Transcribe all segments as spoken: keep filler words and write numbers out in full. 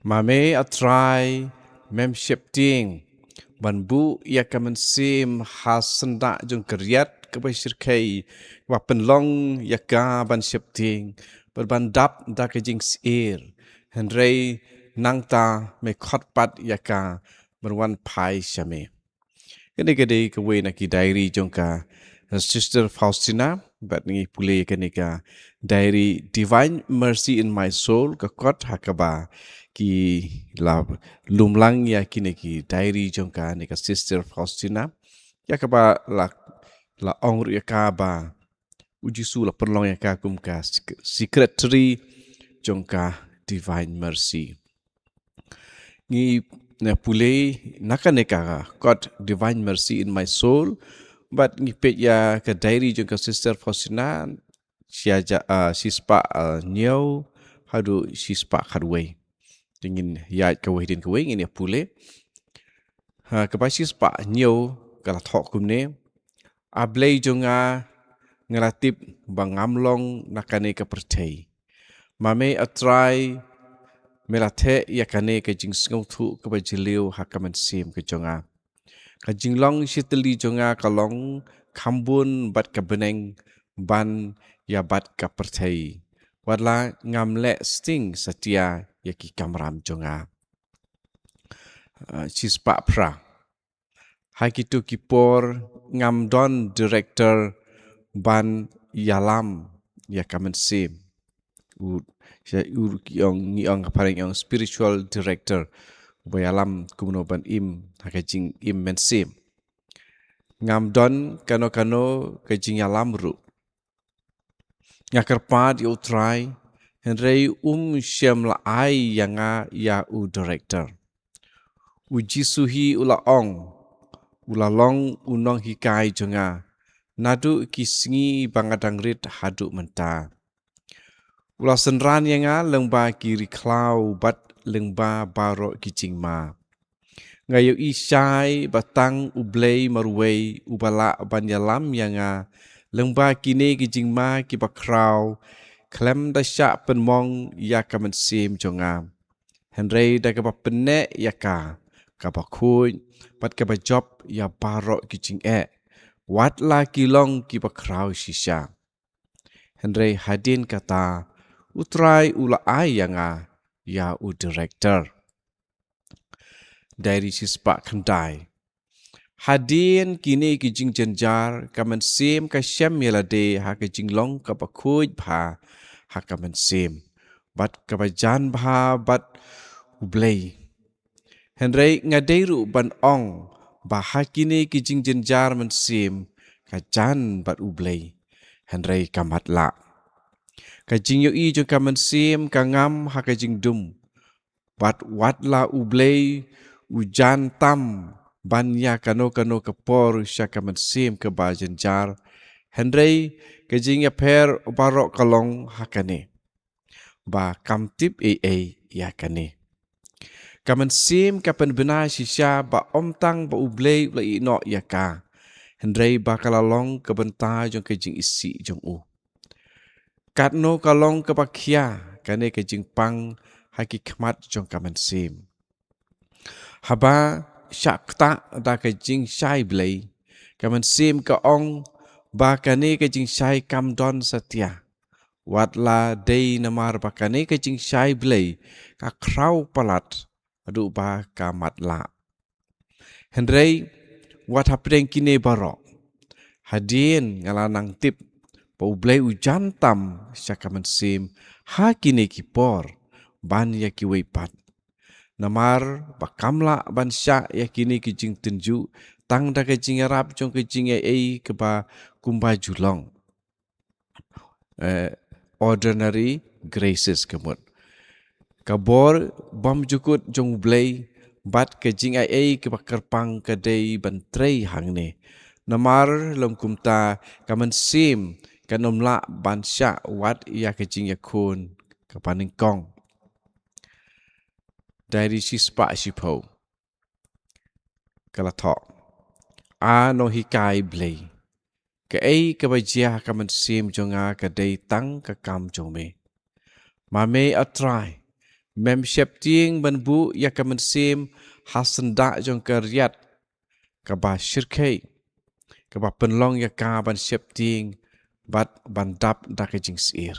Ma me, A Trai, mem sheptieng ban buh ïa ka mynsiem ha syndah jong ka riat kaba shyrkhei, ba pynlong ïa ka ban sheptieng bad ban dap da ka jingsyier. Hynrei nangta me khot pat ïa ka ban wan phai sha me. Kane ka dei kawei na ki diary jong ka, eh, Sister Faustina, bad ngi pule kane ka diary Divine Mercy in My Soul, ka kot ha kaba ki la lum lang ïa kine ki diary jong kane ka Sister Faustina. Ïa kaba la, la ong ruh ïa ka ba U Jisu la pynlong ïa ka kum ka sec-, secretary jong ka Divine Mercy. Ngi na pule na kane ka kot Divine Mercy in My Soul, bad ngi peit ïa ka diary jong ka Sister Faustina, shi hajar, ah, shispah, ah, hynñiew haduh shispah khatwei. Te ngin ïaid kawei hadien kawei, ngin ïa pule. Ha kaba shispah hynñiew ka la thoh kumne: A Blei jong nga, nga la tip ba ngam long na kane ka pyrthei. Ma me, A Trai, me la theh ïa kane ka jingsngewthuh kaba jylliew ha ka mynsiem ka jong nga. Ka jinglong shitylli jong nga ka long kham bun bad ka bneng ban ïa bad ka pyrthei, wat la ngam leh sting satia ïa ki kamram jong nga. Ah, shispah phra. Ha kito ki por ngam don director ban ïalam ïa ka mynsiem. U, sha u ki ong, ngi ong ha phareng ong spiritual director, ba ïalam kumno ban im ha ka jingim mynsiem. Ngam don kano kano ka jingïalam ruh. Nga kyrpad ïa U Trai, hynrei um shym la ai ïa nga ïa u director. U Jisu hi u la ong, u la long u nonghikai jong nga naduh ki sngi ba nga dang rit haduh mynta. U la synran ïa nga lyngba ki ri khlaw bad lyngba baroh ki jingma. Nga ïohi shai ba tang U Blei marwei uba lah ban ïalam ïa nga lyngba kine ki jingma kiba khraw, khlem da shah pynmong ïa ka mynsiem jong nga. Hynrei da kaba pynneh ïa ka, kaba khuid bad kaba jop ïa baroh ki jingeh, wat la ki long kiba khraw shisha. Hynrei hadien kata, U Trai u la ai ïa nga ïa u director. Diary shispah khyndai. Hadien kine ki jingjynjar, ka mynsiem ka shem ïa lade ha ka jinglong kaba khuid bha ha ka mynsiem bad kaba jan bha bad U Blei. Hynrei nga dei ruh ban ong ba ha kine ki jingjynjar mynsiem ka jan bad U Blei, hynrei ka matlah. Ka jingïohi jong ka mynsiem ka ngam ha ka jingdum, bad wat la U Blei u jan tam ban ïa kano kano ka por sha ka mynsiem kaba jynjar, hynrei ka jingïapher baroh ka long ha kane, ba kam tip ei ei ïa kane. Ka mynsiem ka pynbna shisha ba ym tang ba U Blei u la ïehnoh ïa ka, hynrei ba ka la long ka bynta jong ka jingisih jong u. Katno ka long kaba khia kane ka jingpang ha ki khmat jong ka mynsiem. Haba shah ktah da ka jingshai Blei, ka mynsiem ka ong ba kane ka jingshai kam don satia, wat la dei namar ba kane ka jingshai Blei ka khraw palat haduh ba ka matlah. Hynrei wat hapdeng kine baroh, hadien nga la nang tip ba U Blei u jan tam sha ka mynsiem ha kine ki por ban ïa kiwei pat. Namar ba kam lah ban shah ïa kine ki jingtynjuh tang da ka jingïarap jong ka jingaiei kaba kumba ju long, eh, ordinary graces ka mut. Ka bor bymjukut jong U Blei bad ka jingaiei kaba kyrpang ka dei ban trei hangne. Namar lym kumta ka mynsiem kan ym lah ban shah wat ïa ka jingïakhun kaba nyngkong. Diary shispah shiphew. Ka la thoh: A nonghikai Blei, kaei kaba jia ha ka mynsiem jong nga ka dei tang ka kam jong me. Ma me, A Trai, Mem sheptieng ban buh ïa ka mynsiem ha syndah jong ka riat kaba shyrkhei, kaba pynlong ïa ka ban sheptieng bad ban dap da ka jingsyier.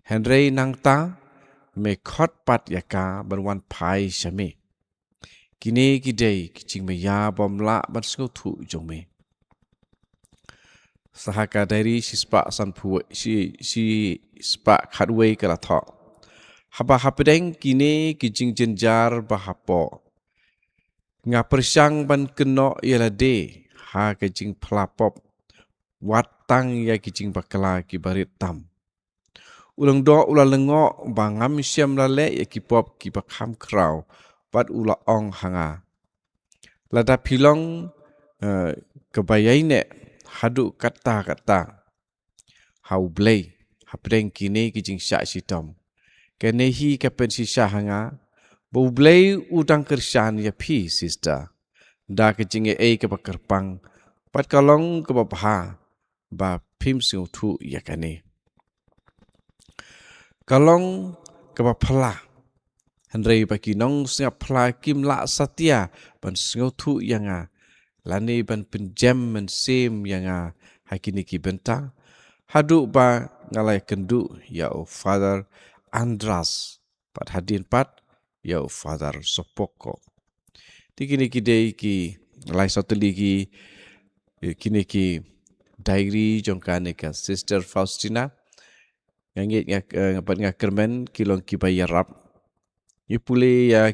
Hynrei nangta me khot pat ïa ka ban wan phai sha me. Kine ki dei ki jingmaïa bym lah ban sngewthuh jong me. Sa ha ka diary shispah sanphew, shi, shispah khatwei ka la thoh: Haba hapdeng kine ki jingjynjar ba hapoh, nga pyrshang ban kynnoh ïa lade ha ka jingphla pop, wat tang ïa ki jingbakla kiba rit tam. U lyngdoh u la lyngngoh ba ngam shym la leh ïa ki pop kiba kham khraw, bad u la ong ha nga: Lada phi long, eh, kaba ïaineh haduh katta katta ha U Blei hapdeng kine ki jingshah shitom, kane hi ka pynshisha ha nga ba U Blei u dang kyrshan ïa phi, sister, da ka jingaiei kaba kyrpang, bad ka long kaba bha ba phim sngewthuh ïa kane. Ka long kaba phylla, hynrei ba ki nongsngap phylla kim lah satia ban sngewthuh ïa nga, lane ban pynjem mynsiem ïa nga ha kine ki bynta, haduh ba nga la ïakynduh ïa u Father Andras, bad hadien pat ïa u Father Sopoko. Te kine ki dei ki lai saw tylli ki, eh, kine ki diary jong kane ka Sister Faustina. Nga ngeit nga, eh, bad nga kyrmen ki long kiba ïarap. Ngi pule ïa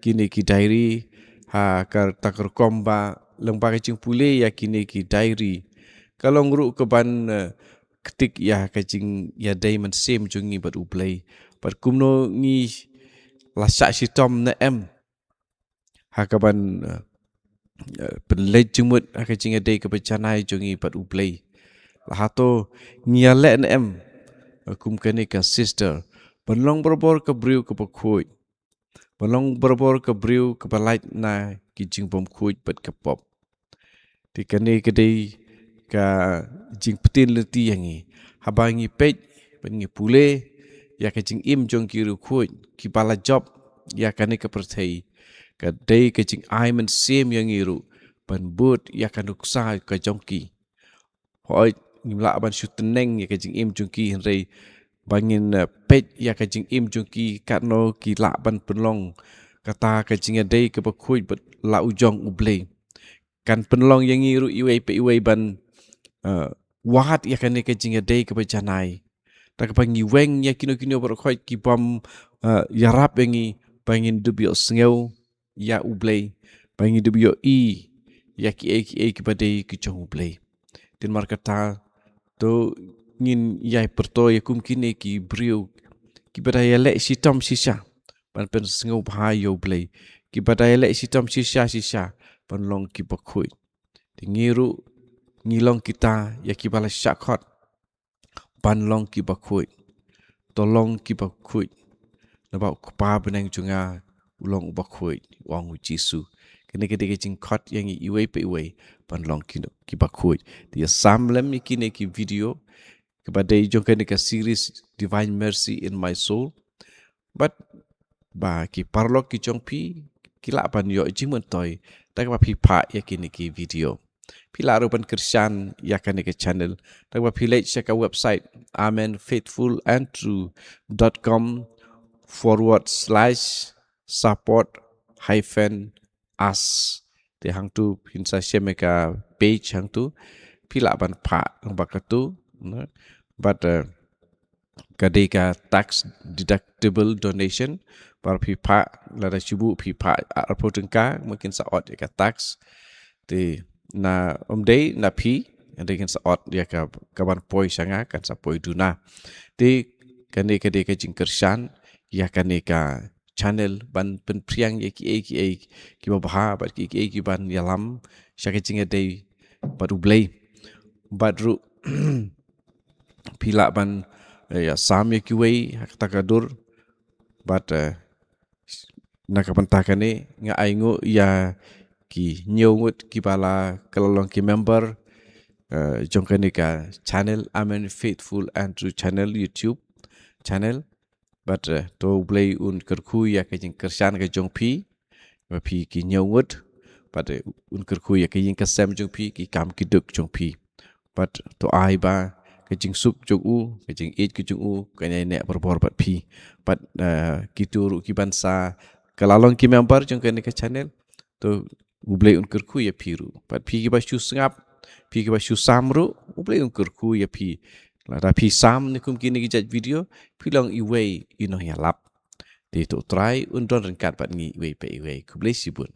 kine ki diary ha kata ka rukom ba lyngba ka jingpule ïa kine ki diary, ka long ruh kaban, eh, ktik ïa ka jingïadei mynsiem jong ngi bad U Blei. Bad kumno ngi la shah shitom ne em ha kaban, eh, eh, pynleit jingmut ha ka jingïadei kaba janai jong ngi bad U Blei. La hato ngi ïaleh ne em, eh, kum kane ka sister, ban long barabor ka briew kaba khuid, ban long barabor ka briew kaba lait na ki jingbymkhuid bad ka pop. Te kane ka dei ka jingpyntip lynti ïa ngi. Haba ngi peit bad ngi pule ïa ka jingim jong ki riewkhuid kiba la jop ïa kane ka pyrthei, ka dei ka jingai mynsiem ïa ngi ruh ban bud ïa ka nuksa ka jong ki. Hooid, ngim lah ban shu tneng ïa ka jingim jong ki, hynrei ba ngin, eh, peit ïa ka jingim jong ki, katno ki lah ban pynlong kata ka jingïadei kaba khuid bad la u jong U Blei. Kan pynlong ïa ngi ruh iwei pa iwei ban, eh, wad ïa kane ka jingïadei kaba janai. Da kaba ngi weng ïa kino kino baroh khoit kibym, eh, ïarap ïa ngi, ba ngin dup ïohsngew ïa U Blei, ba ngin dup ïohi ïa kiei kiei kiba dei ki jong U Blei. Te namar kata, to ngin ïai pyrto ïa kum kine ki briew kiba da ïaleh shitom shisha ban pynsngewbha ïa U Blei, kiba da ïaleh shitom shisha shisha ban long kiba khuid. Te ngi ruh ngi long kita ïa kiba la shah khot ban long kiba khuid. To long kiba khuid, naba u Kpa bneng jong nga u long uba khuid, u ong u Jisu. Kane ka dei ka jingkhot ïa ngi iwei pa iwei ban long ki, kiba khuid. Te ïa sam lem ïa kine ki video kaba dei jong kane ka series Divine Mercy in My Soul. Bad ba ki paralok ki jong phi ki lah ban ïoh jingmyntoi da kaba phi phah ïa kine ki video. Phi lah ruh ban kyrshan ïa kane ka channel da kaba phi leit sha ka website amen faithful and true dot com forward slash support hyphen us. Te hangtu phin sa shem ïa ka page hangtu, phi lah ban phah lyngba katu, na. Bad, eh, ka dei ka tax deductible donation, ba phi phah, lada shu buh phi phah arphew tyngka, mungkin sa ot ïa ka tax. Te na, ym dei na phi, dei kan sa ot ïa ka, kaban poi sha nga, kan sa poi duna. Te kane ka dei ka jingkyrshan ïa kane ka channel ban pynphriang ïa kiei kiei kiba bha bad kiei kiei kiban ïalam sha ka jingïadei bad U Blei. Bad ruh phi lah ban, eh, ïa sam ïa kiwei ha kata ka dur. Bad, eh, na ka bynta kane nga ainguh ïa ki hynñiew ngut kiba la, ka la long ki member, eh, jong kane ka channel Amen Faithful and True channel, YouTube channel. Bad, eh, to U Blei un kyrkhu ïa ka jingkyrshan ka jong phi, ba phi ki ñiew ngut. Bad, eh, un kyrkhu ïa ka ïing ka sem jong phi, ki kam ki duk jong phi. Bad to ai ba ka jingsuk jong u, ka jingïeit ka jong u, kan ïai neh barabor bad phi. Bad, eh, kito ruh kiban sa ka la long ki member jong kane ka channel, to U Blei un kyrkhu ïa phi ruh. Bad phi kiba shu sngap, phi kiba shu sam ruh, U Blei un kyrkhu ïa phi. Lada phi sam ne kum kine ki jait video, phi long iwei i nongïalap. Te to U Trai un don ryngkat bad ngi iwei pa iwei. Khublei shibun.